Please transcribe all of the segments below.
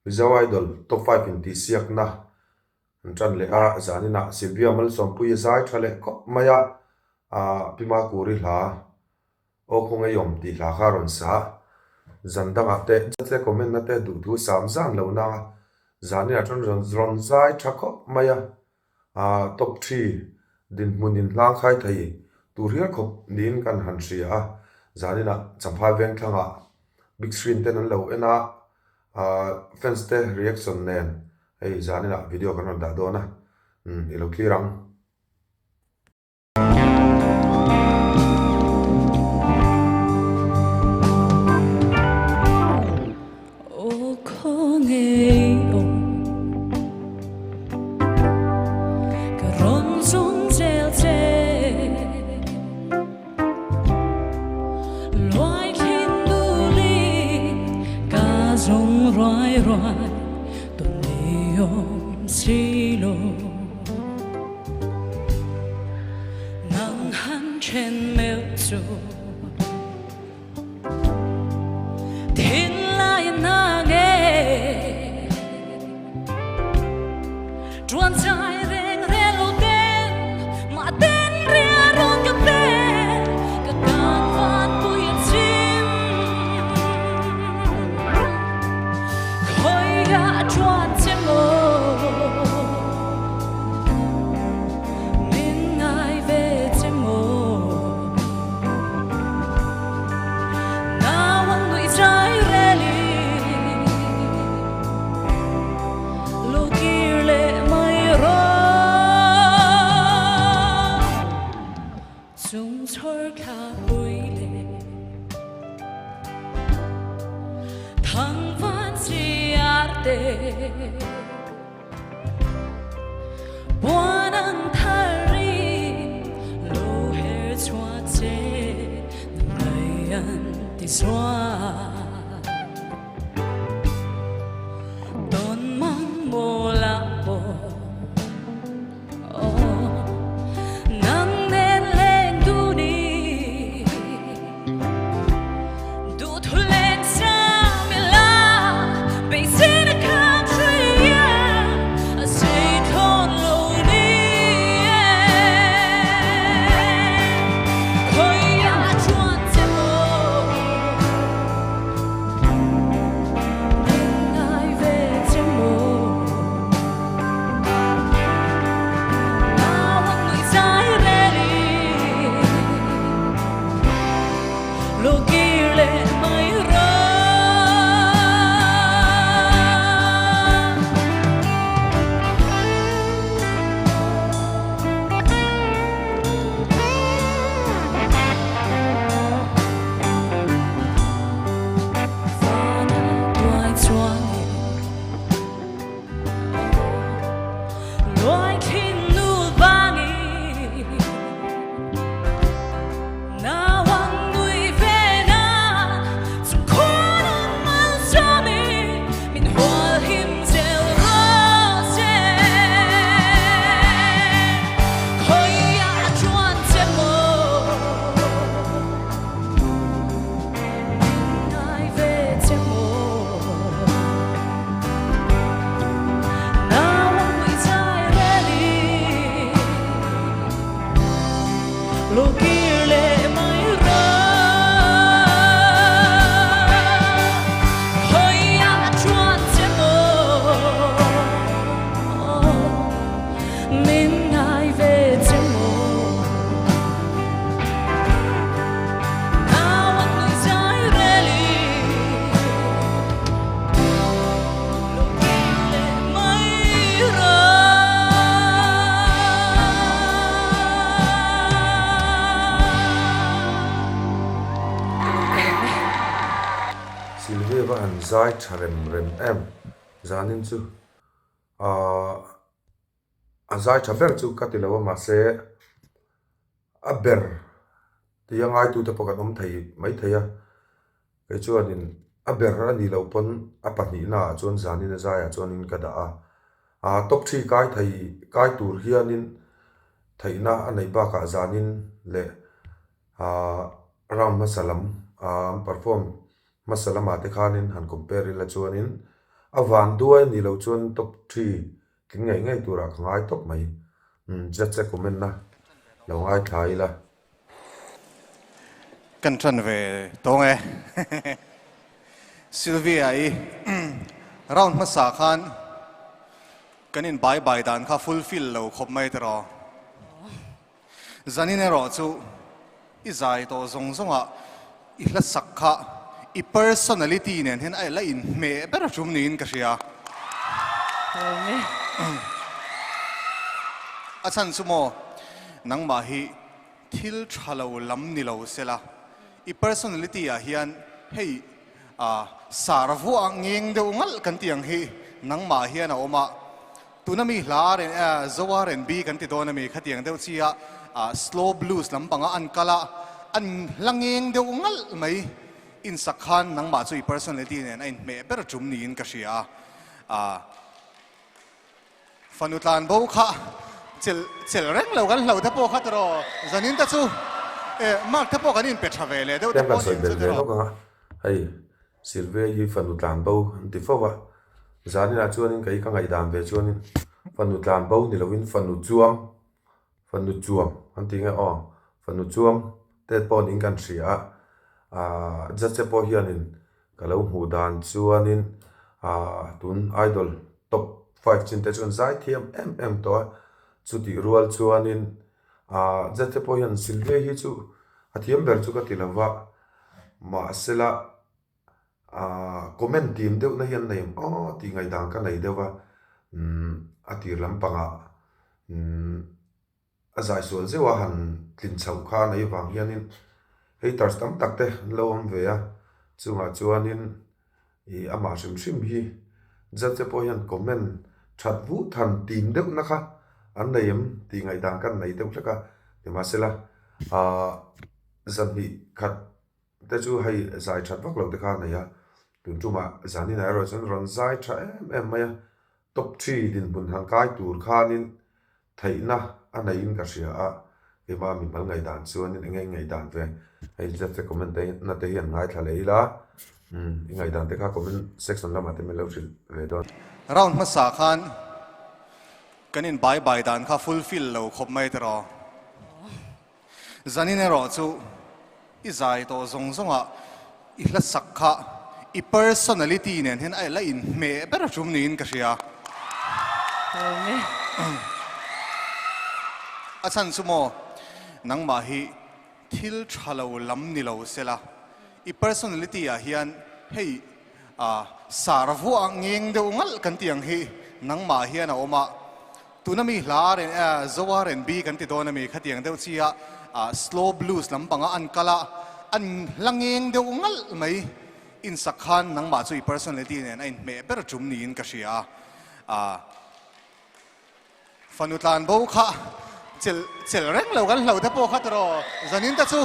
Mizo Idol Top 5 intihsiakna an tan leh a, zaninah Sylvia Malsawmpuii a zai tha leh khawp mai a, ah Pi Makuri hla Aw khawngaih awm tih hla kha a rawn sa a, zan dangah te te comment na te duhthu sam zan lo nang a, zaninah chuan rawn zai tha khawp mai a. Ah top thi dinhmun in hlang khai thei tur hial khawp niin kan han hria a, zaninah Champhai Vengthlangah big screen ten an lo en a, ah fans te reaction nen hei zaninah video kan rawn dah dawn a, umm i lo clear ang. Sylvia va han zai tha rem rem em zanin chu ahh a zai tha ber chu ka ti lo a mahse a ber tih a ngaitute pawh kan awm thei maithei a kei chuanin a ber a nih loh pawn a pahnihna ah chuan zanin a zaiah chuanin ka dah a ahh top three kai thei kai tur hianin theihna a neih bakah zanin leh ahh round hmasa lam ahh an perform hmasa lamah te khanin han compare ila chuanin. A van duai a nih loh chuan top three tling ngei ngei turah ka ngai tawp mai. Umm judge a comment na lo ngaithla ila. Kan ṭan ve tawng e. Sylvia i round hmasa khan kan in bai bai dan kha fulfill lo khawp mai tiraw. Zanin erawh chu i zai tawh zawng zawngah i hla sak kha i personality nen hian a la inhmeh ber a tum niin ka hria. A chhan chu maw nangmah hi thil tha lo lam ni lo sela i personality ah hian hei sar vuah ngeng deuh ngalh kan tih ang hi nangmah hian a awm a. Tuna mi hla R and Zo R&B kan ti dawn a mi khatiang deuh chi a slow blues lampanga an kal a, an hla ngeng deuh ngalh mai. Insak khan nangmah chu i personality nen a inhmeh ber tum niin ka hria a. Fanu tlan bo kha chelh chelh reng lo kan hlo te pawh kha tiraw zanin te chu mark te pawh kan inpe tha ve leh deuh te Tlem kan pawh sawi aniang chu belh ve tiraw. lawk ang a, hei Sylvia hi fanu tlan bo an ti fo va, Zaninah chuanin kei ka ngaihdan ve chuanin fanu tlan bo ni loin fanu chuang, fanu chuam an ti nge aw, fanu chuang te pawh niin kan hria a, aah judge pawh hianin ka lo hmuh dan chuanin aah tun idol top five chin te chuan zai thiam em em tawh a, chutih rual chuanin aah judge pawh hian Sylvia hi chu a thiam ber chu ka ti lo va, mahsela. Aaa comment tim deuh na hi an nei ang aw tih ngaihdan ka nei deuh a, umm a tir lampangah umm a zai sual zeuh a han tlin chhoh kha a nei vang hianin haters tam tak te an lo awm ve a, chungah chuanin ih amah hrim hrim hi judge te pawh hian comment that vuh than tim deuh na kha an nei em tih ngaihdan ka nei deuh hlek a, nimahsela aaa zanhnih khat. Te chu hei zai that vak lo te kha a nei a, tun tumah zaninah erawh chuan rawn zai tha em em mai a, top three dinhmun han kai tur khanin theihna a neihin ka hria a, keimah mimal ngaihdan chuanin eng nge i ngaihdan ve, hei zet te comment te na te hi an ngaithla leh ila, umm i ngaihdan te kha comment section lamah te min lo hrilh ve dawn. Round hmasa khan kan in bai bai dan kha fulfill lo khawp mai tiraw. Zanin erawh chu i zai tawh zawng zawngah i hla sak kha i personality nen hian a la inhmeh ber a tum niin ka hria. A chhan chu maw nangmah hi thil tha lo lam ni lo sela i personality ah hian hei sar vuah ngeng deuh ngalh kan tih ang hi nangmah hian a awm a. Tuna mi hla R Zo R&B kan ti dawn a mi khatiang deuh chi a slow blues lampanga an kal a, an hla ngeng deuh ngalh mai. Insak khan nangmah chu i personality nen a inhmeh ber tum niin ka hria a. Fanu tlan bo kha chelh chelh reng lo kan hlo te pawh kha tiraw zanin te chu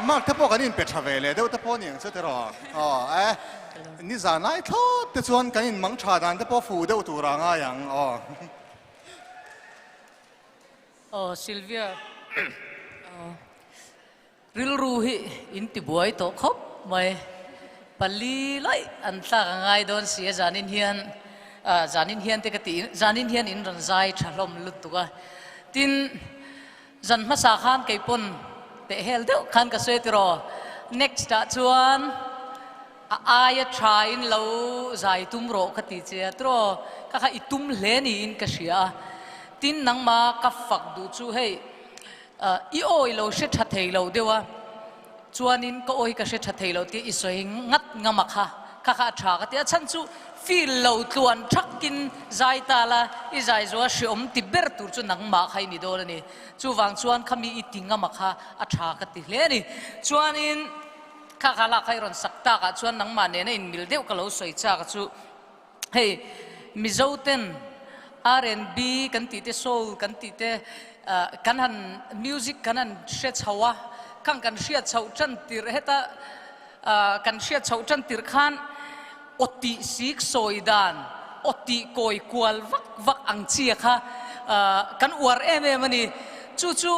mark te pawh kan inpe tha ve leh deuh te pawh aniang chu tiraw aw e. Ni zan lai thlawt te chuan kan in mang tha dan te pawh fu deuh tur a ngai ang aw. Aw Sylvia rilru hi in ti buai tawh khawp mai pali laih an tlak a ngai dawn si a zanin hian zanin hian te ka tih zanin hian in rawn zai tha hlawm lutuk a tin Zan hmasa khan kei pawn teh hel deuh khan ka sawi tiraw, next ah chuan a aia tha in lo zai tum rawh ka ti che a tiraw, ka kha i tum hle niin ka hria a, tin nangma ka fak duh chu hei i awi lo hre tha thei lo deuh a, Chuanin ka awi ka hre tha thei lo tih i sawi ngat ngam a kha, kha kha a tha ka ti a, chhan chu feel lo tluan thakin zai ta la, i zai zual hreawm ti ber tur chu nangmah kha i ni dawn a ni. Chuvang chuan khami i ti ngam a kha a tha ka ti hle a ni. Chuanin kha kha lak kha i rawn sak takah chuan nangmah nena inmil deuh ka lo sawi chak a chu. Hei Mizo ten R&B kan tih te soul kan tih te kan han music kan han hre chho a, khang kan hriat chhoh tan tirh heta kan hriat chhoh tan tirh khan aw tih sik sawi dan, aw tih kawi kual vak vak ang chi a kha kan uar em em a ni. Chu chu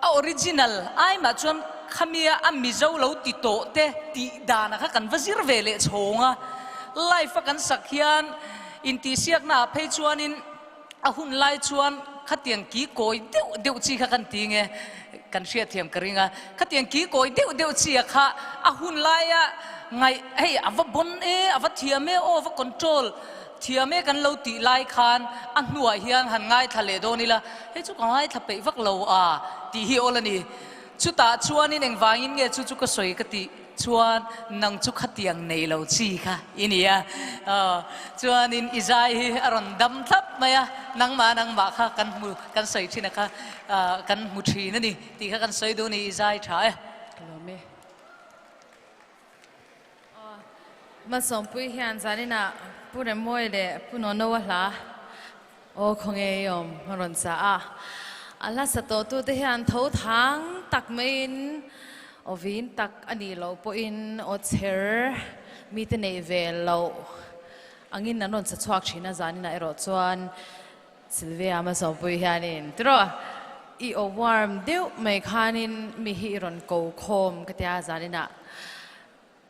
a original ai mah chuan. Khamia a Mizo lo ti tawh te tih danah kha kan va zir ve leh chhawng a. Live a kan sak hian intihsiakna ah phei chuanin a hun lai chuan khatiang ki kawi deuh deuh chi kha kan ti nge kan hriatthiam ka ring a. Khatiang ki kawi deuh deuh chi ah kha a hun laia ngaih hei a va bon e, a va thiam e, aw a va control thiam e kan lo tih lai khan a hnuah hian han ngaithla leh dawn ila hei chu ka ngaithla peih vak lo a tih hi awl a ni. Chutah chuanin engvangin nge chu chu ka sawi ka tih chuan nang chu khatiang nei lo chi kha i ni a. Aw, chuanin i zai hi a rawn dam thlap mai a, nangmah nangmah kha kan hmu, kan sawi thin a kha, kan hmu thin a ni tih kha kan sawi duh a ni, i zai tha e. Ka lawm e. Malsawmpui hian zaninah Pu Remmawi leh Pu Nonoa hla Aw khawnge i awm a rawn sa a. A hla sa tawhtute hian tho thang tak maiin aw vin tak a nih loh pawhin aw chher mite neih ve loh angin an rawn sa chhuak thin a, zaninah erawh chuan Sylvia Malsawmpui hianin tiraw i aw warm deuh mai khanin mi hi i rawn ko khawm ka tia zaninah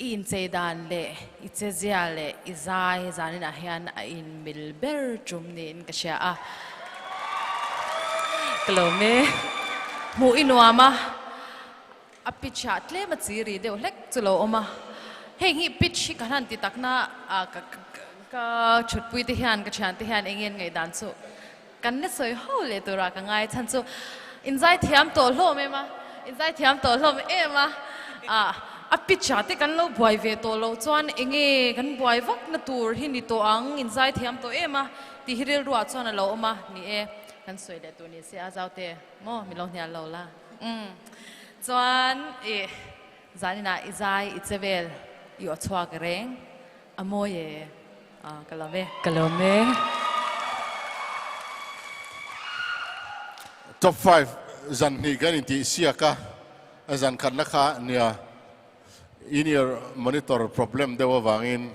i inchei dan leh i chezia leh i zai zaninah hian a inmil ber tum niin ka hria a. Ka lawm e. Hmuh i nuam a, a pitch ah tlem a chi ri deuh hlek chu lo awm a. Heng hi pitch hi ka hlan ti takna ah ka Ka thutpui te hian ka thian te hian eng nge ngaihdan chu kan la sawi ho leh turah ka ngai chhan chu inzai thiam tawh hlawm em a inzai thiam tawh hlawm em a ah a pitch ah te kan lo buai ve tawh loh chuan eng nge kan buai vak na tur hi ni tawh ang inzai thiam tawh em a tih hi rilruah chuan a lo awm a ni e kan sawi leh tur ni se a zau te maw min lo hnial lo la umm chuan ih zaninah i zai i che vel i aw chhuak reng. A mawi e, a ka lawm e. Ka lawm e. Top 5 zan hnih kan intih siak a, zan khatna kha nia in-ear monitor problem deuh avangin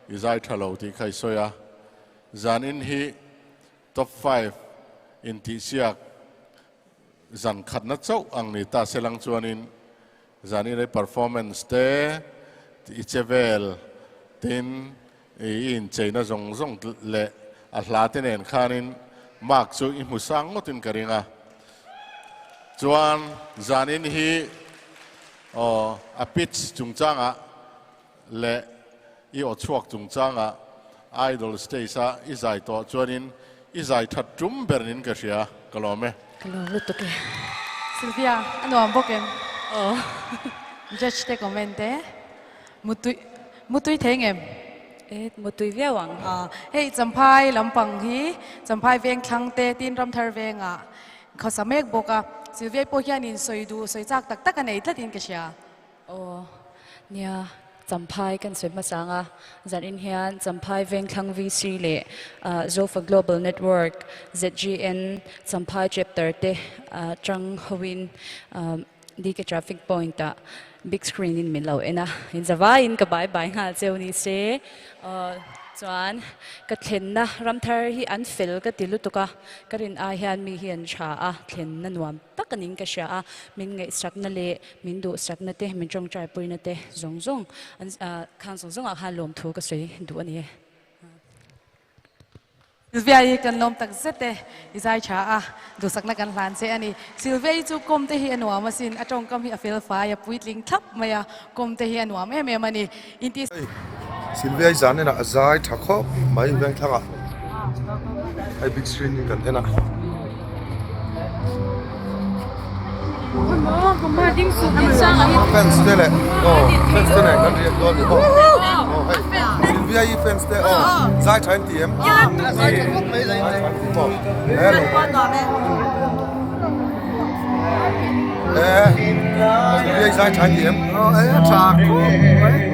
i zai tha lo tih kha i sawi a, zan in hi top 5 intih siak zan khatna chauh ang ni ta se lang chuanin Zanin i performance te, i che vel tin i incheina zawng zawng leh a hla te nen khanin mark chu i hmu sang ngawtin ka ring a. Chuan zanin hi aw a pitch chungchangah leh i aw chhuak chungchangah Idol stage a i zai tawh chuanin i zai that tum ber nin ka hria, ka lawm e. Ka lawm lutuk e. Sylvia, a nuam bawk em? Aw. Judge te comment te. Mutui, mutui thei ngem? E, mutui viau ang. A, hei Champhai lampang hi Champhai veng thlang te tin Ramthar vengah khawsa mek bawk a. Sylvia pawh hianin sawi duh, sawi chak tak tak a nei tlatin ka hria. Aw, nia, Champhai kan sawi hmasa ang a, zanin hian Champhai Vengthlang VC leh Zofa Global Network, ZGN, Champhai Chapter te tang hoin DK Traffic Point ah big screen in min lo en a, in zavaiin ka bye bye nghal cheu ni se. Chuan ka thlenna ramthar hi an fel ka ti lutuk a, ka rin ai hian mi hi an tha a, thlenna nuam tak anin ka hria a, min ngaihsakna leh min duhsakna te, min tawngtaipuina te zawng zawng an khang zawng zawngah khan lawmthu ka sawi duh a ni e. Sylvia hi kan lawm tak zet e, i zai tha a, duhsakna kan hlan che a ni. Sylvia hi chu kawm te hi a nuam asin, a tawngkam hi a fel fai, a puitling thlap mai a, kawm te hi a nuam em em a ni. Inti. Hei Sylvia hi zan enah a zai tha khawp mai vengthlang ah hei big screen in kan en a. Fans te leh aw fans te nen kan riak dawn ni aw aw hei Sylvia hi fans te aw zai tha in ti em zai tha khawp mai zai tha in ti maw hello e Sylvia hi zai tha in ti em e tha khawp mai.